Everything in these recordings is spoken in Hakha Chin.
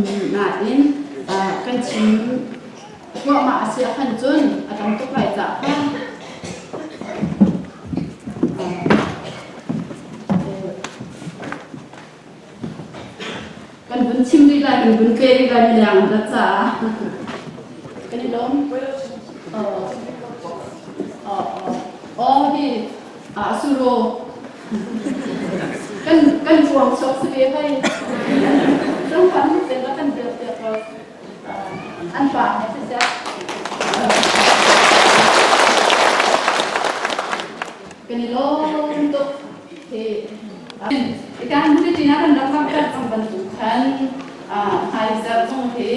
Nain kan chim thluahmah a si ahkhan cun a tam tuk lai caah khan kan vun chim rih lai, kan vun pe rih lai mileng an rat caah. Kan i lawm. Aw hi suro kan kan ruang sok si ve hei. Cang kan ten la kan biak piak ko. An pa he siseh. Kan i lawm tuk. Hi kan hmun ṭin ah kan rak langhter cang bantuk khan hmaizarh zong hi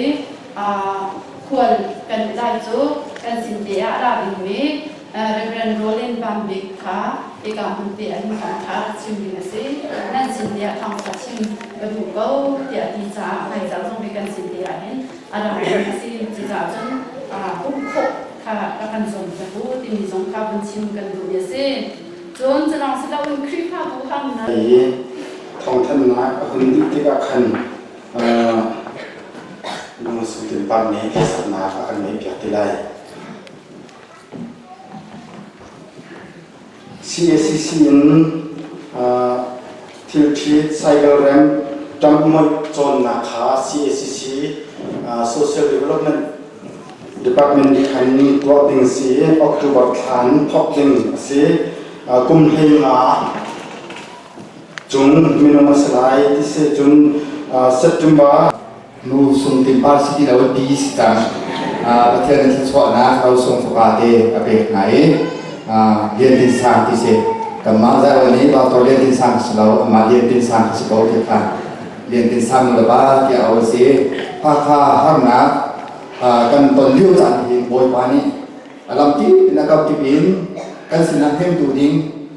khual kan i lai cu kan sin te ah ra dingmi Reverend Roland Van Bik kha hika hmun te ah hin thawngṭha rak chim ding a si. Nan sin te ah thawngṭha chim ka duh ko tiah a ti caah hmaizarh zong hi kan sin te ah hin a ra ding a si. Cucaah cun pumh khawh kha rak kan zuam hna u timi zong kha vun chim kan duhmi a si. Cun culawng si loin Khrihfabu harnak i thawngthanhnak a hun dih tikah khan lungsutin pa nih hlasaknak a kan ngeihpiak ti lai. CACC in thilṭhit cycle rem ṭamhmoih cawnnak kha CACC Social Development Department nih khan tuah ding si October thla in thawk ding a si. Kum 15 cung minung a si lai ti si cun September Nu sung timpar si ti lo pi si cang. Pathian in thluachuahnak rosung fapa te a pek hna i Lian Tin Sang ti si. Kanmah Zion nih Pastor Lian Tin Sang si lo, amah Lian Tin Sang si ko ti kha. Lian Tin Sang nu le pa tiah a si. Hakha harnak kan ton lio caan hi Bawipa nih a lamkip in a kapkip in kan sinah hnemtu ding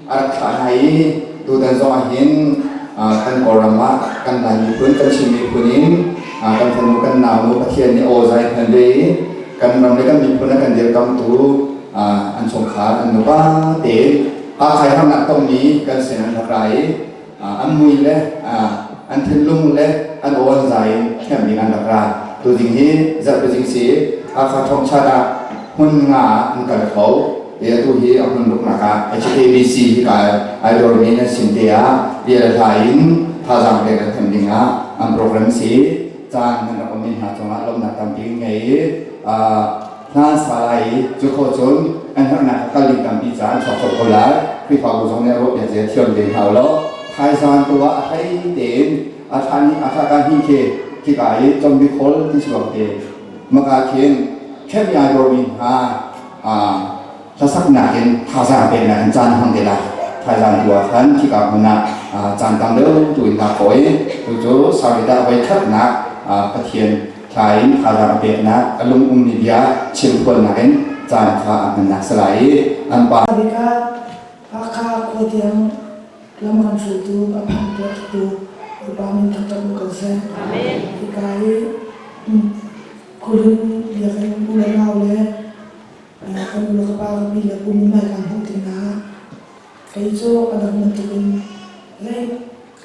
a rak thlah hna i tutan zong ah hin kan Kawlram ah kan Lai miphun kan Chin miphun in kan fanu kan naunu Pathian nih aw zai hman ve i kan ram le kan miphun a kan dirkamtu an chungkhar an nupa tein Hakha harnak tongmi kan sin an rak ra i an mui le an thinlung le an aw an zai in hnemh ding an rak ra. Tuzing hi zarhpizing si Hakha thawngchat ah hmun nga ah an kal kho. E atu hi a hmun ruknak ah HKBC hi ka ai dawrmi nan sin te ah bia le hla in thazaang pek an hnemh ding ah an program si. Caan nan rak ummi hna cungah lawmhnak tampi ngei i hna sa lai i cu khawh cun an herhnak kha kal ding tampi ca an chuak colh ko lai. Khrihfabu zong nih a ruahpiak zia thiam ve hna u law thaizaan tu ah a hlei tein a thla ni a thla ka hni khi khika i combi khawl ti si bang te maka khin khem ai dawrmi hna hlasaknak in thazaang peknak in caan hmang te lai. Thaizaan tu ah khan khika hmun ah caan tam deuh tu in kaa khawh i tu cu Sarita voi khatnak Pathian thla in thazaang a peknak a lung ummi bia chimphuannak in caan kha a hmannak si lai i an pa Bikah Hakha khua tiang lam kan hruaitu a phan tuahtu Bawipa min thangṭhat um ko seh. Amen. Hika hi Khulun biakinn u le nau le kan u le ka pa ka pi le pu min kan hmuh tik hna kei cu a dang bantukin zei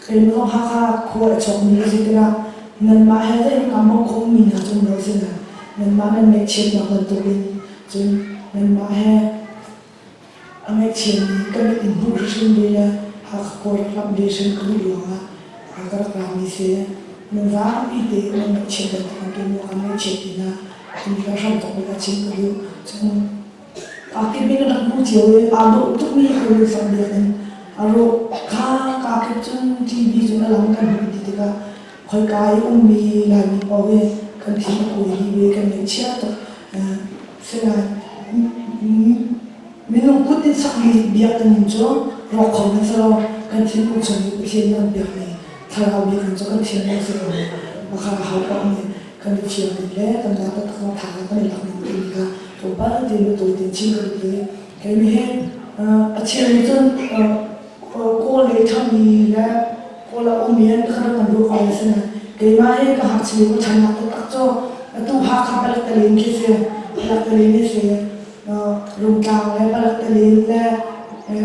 Keimah zong Hakha khua a chuakmi ka si tikah nanmah he zei kaa mawng khomi hna cu um lo si nain nanmah nan ngaihchiatnak bantukin cun nanmah he a ngaihchiami ka mit in hmuh hrimhrim ve le Hakha khua rak lamh ve hrim ka duh ruangah ka rak rami si. Nan zapi te nan ngaihchiat bantukin keimah kaa ngaihchiat ti hna timi ka hramthawk bik ah chim ka duh. Cun Kakip in a rak hmuh cio i aa dawh tukmi khuaruahsak biakinn a rawh kha kakip cun TV cun a lang kan hmuh ti tikah khoika i ummi Laimi paoh hi kan thin a kuai dih ve kan ngaihchia tuk. Sinain minung kut in sakmi biakinn cu rawk kho nan si lo kan thinlung chung i Pathian nih an biakmi thlarau biakinn cu kan thian lo si ko. Maka ho paoh nih kan i thiam ning le kan mah taktak tha kan i lak ning timi kha tlawmpal tein na tawi tein chim ka duh i kei nih hin a cheu nih cun kawl lei ṭhangmi le kawl a ummi an ka rak kan ruah ko lai sinain keimah hi ka ngakchia ka ṭhannak taktak cu atu Hakha palek talen khi si palek talen hi si Rungtlang le palek talen le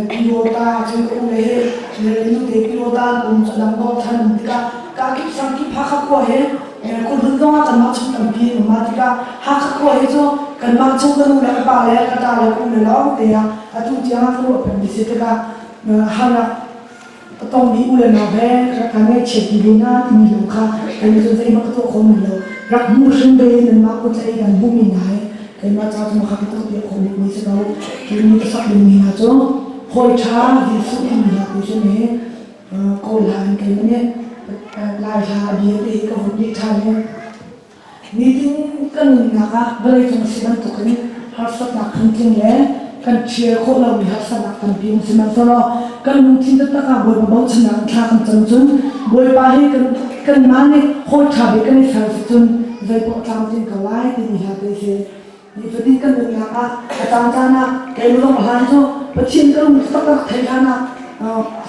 Pyota cun ka u le hi nu te Pyota an um cu dang bawng than um tikah kakip sangkip Hakha khua hi. Kulhun zong ah kanmah chung tampi an um. Mah tikah Hakha khua hi cu kanmah chung ka nu le ka pa le ka ṭa le ka u le lawng te ah atu tiang ah ka ruah pengmi si tikah harnak a tongmi u le nau he rak kan ngaihchiat dih ve na timi lawng kha kei cu zeihmanh ka tuah khawh men lo. Rak hmuh hrim ve in nanmah kut tlai kan hmuhmi hna hi keimah ca cu maka ka tuah piak khawh bikmi si ko. Tuni ka sak dingmi hna cu hawi ṭha Jesuh timi hla te cu ni Kawl hla in keimah nih Lai hla a bia te hi ka vun leh ṭhan i nitin kan nunnak ah vawleicung si bantukin harsatnak phuntling le kan ṭhial khawh lomi harsatnak tampi um sihmanhsehlaw kan lungthin taktak ah Bawipa bochannak in thla kan cam cun Bawipa hi kan kanmah nih hawi ṭha bik kan i ser si cun zeipaoh tlamtling ko lai timi hla te si. Nifatin kan nunnak ah a caan caan ah keimah zong a hlan cu Pathian ka lung taktak thei hlan ah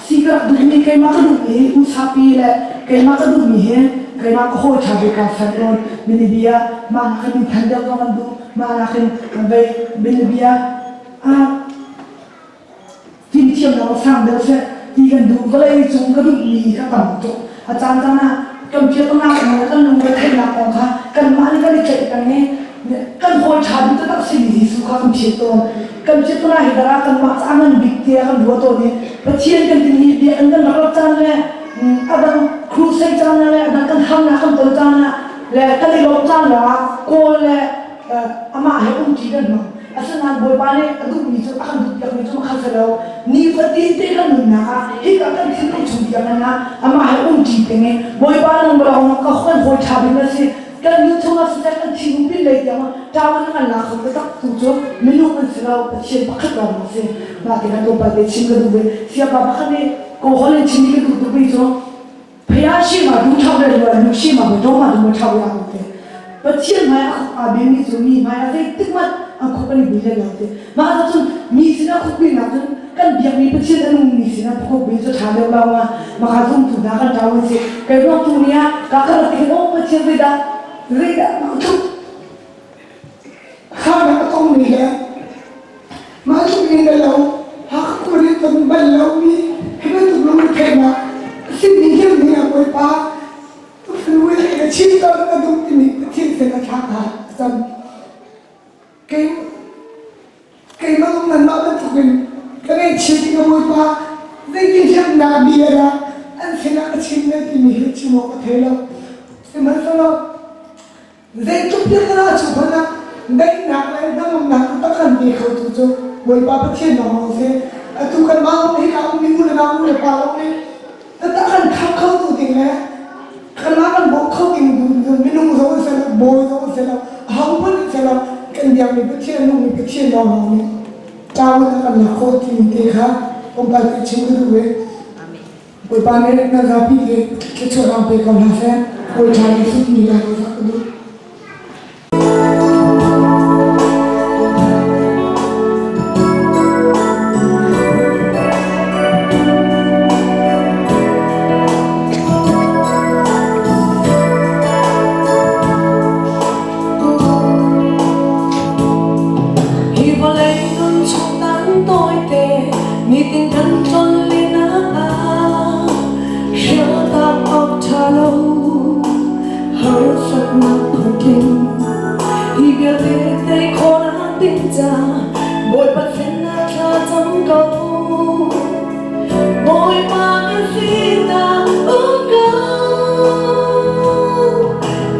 si ka rak duhmi keimah ka duhmi usapi le keimah ka duhmi hi keimah ka hawi ṭha bik kaa ser tawn. Minibia mah nakin min than deuh zong an duh mah nakin vei minibia ah fimthiamnak a sang deuh seh ti kan duh. Vawlei cung ka duhmi kha tam tuk. A caan caan ah kan piahtana kong le kan lungretheihnak kong kha kanmah nih kan i tlaih peng i kan hawi ṭha bik taktak simi Jesuh kha kan philh tawn. Kan piahtana hi dara kanmah caah ngan bik tiah kan ruah tawn i Pathian kan timi biakinn kan rak rat caan le a dang crusade caan le a dang kan harnak kan ton caan ah le kan i lawmh caan lawngah kawl le amah he umṭi kan hmang. Asinain Bawipa nih a duhmi cu a kan duhpiakmi cu makhat si lo. Nifatin te kan nunnak ah hika kan thinlung chung tiang ah amah he umṭi peng i Bawipa nang balawng ka kan hawi ṭha bik na si. Kan nun chungah siseh kan thinlung pin lei tiang ah ṭawan kan lak kho taktak tu cu minung an si lo Pathian pakhat lawng an si. Mah tikah tlawmpal te chim ka duh ve. Siapa pakhat nih Kawl in chim ka duh tukmi cu Phaya shi ma du thau le lu lu shi ma do ma du thau ya te Pathian hmai a khuk aa bimi cu mi hmai ah zeitik hmanh an khuk an i bil lo te mah ah cun mi sinah khuk bilnak cun kan biakmi Pathian a nungmi sinah khuk bil cu ṭha deuh lo ma maka zumtu hna kan ṭau an si kei ruang tu ni ah ka ka rat hin oh Pathian zeidah zeidah mah tluk Harnak a tongmi le mah tluk in le lo Hakha khua nih ton bal lomi hi bantuk lungretheihnak a simi thil ah Bawipa fanu le ka chim tawn ka duh timi Pathian sin a thlak ah a cam. Kei keimah zong nanmah bantuk in ka ngaihchia tik ah Bawipa zeitin hliamnak bia dah an sinah ka chim lai timi hi chim awk ka thei lo. Sihmanhsehlaw Zeitluk piahtana cu hmanh ah daihnak le hnangamnak taktak kan pe khotu cu Bawipa Pathian lawng si. Atu kanmah zong hika ummi u le nau nu le pa zong nih taktak kan khap khotu ding le kanmah kan bawm kho ding minung zong an si lo, bawi zong an si lo, ahohmanh an si lo, kan biakmi Pathian nungmi Pathian lawnglawng nih ṭaawin a kan lak khawh timi te kha pumpak nih chim ka duh ve. Bawipa nih nan zapi te thluachuahnak pe ko hna seh. Bawi ṭha nih sutmi lai ko sak ka duh. Hi vawlei nun chung tan tawite nitin kan tlon linak ah hrialtak awk ṭha lo harsatnak phungtling hi vialte tei khawhnak ding ca Bawipa sinah thla cam ko Bawipa kan sinah um ko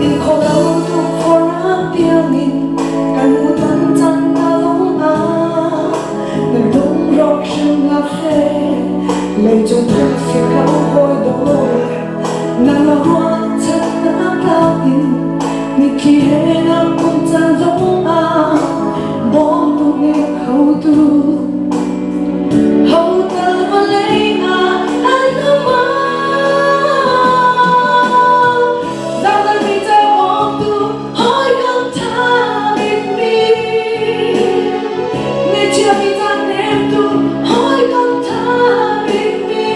in khawh lo tukforhnak tiangin kan utan cang na lung ah na lungrawk hrim hlah seh leicung si ko hawi dawt nang na ruahchannak tlak in mitthli he na um caan zong ah bawmtu nih khotu Hotel vawlei ah an um Zangdar mi ca bawmtu hawikom ṭha bikmi Ngaihchia mi ca hnemtu hawikom ṭha bikmi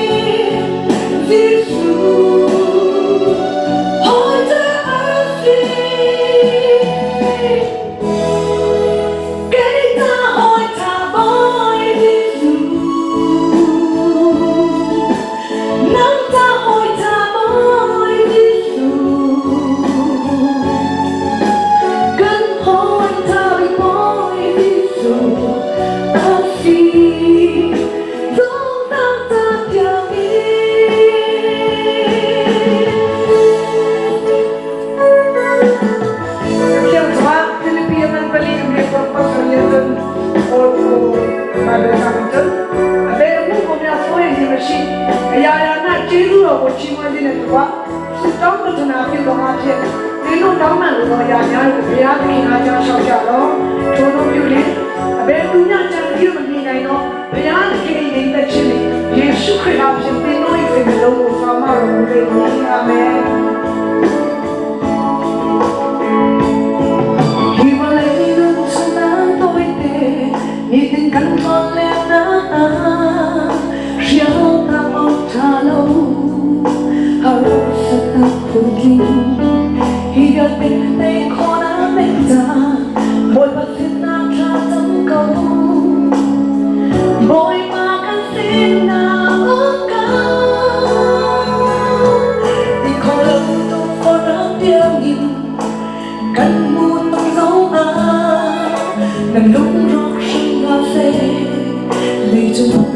Jesuh hawi ca a si. Sang cun a be mu ko mya soe ni ma shi ya ya na chi lu ro ko chi ma ni na tuwa su tong ko na pi lo ha che ni lu tong na lu ya ya lu ya ki na cha shao cha lo cho no pyu ni a be tu nya cha ki ma ni nai no ya ki ni ta chi ni Jesu Christ a phin te noi se lo sa ma ro le ni amen Hi vawlei nun chungah tawite nitin kan tlawnlennak ah hrialnak awk ṭha lo harsatnak phuntling hi vialte tei khawhnak ding ca Bawipa sinah thla cam ko. Bawipa kan sinah um ko. Ti kho lo tu forang tiangin kan mu tung zong ah nan lungrawk hrim hlah seh leicung.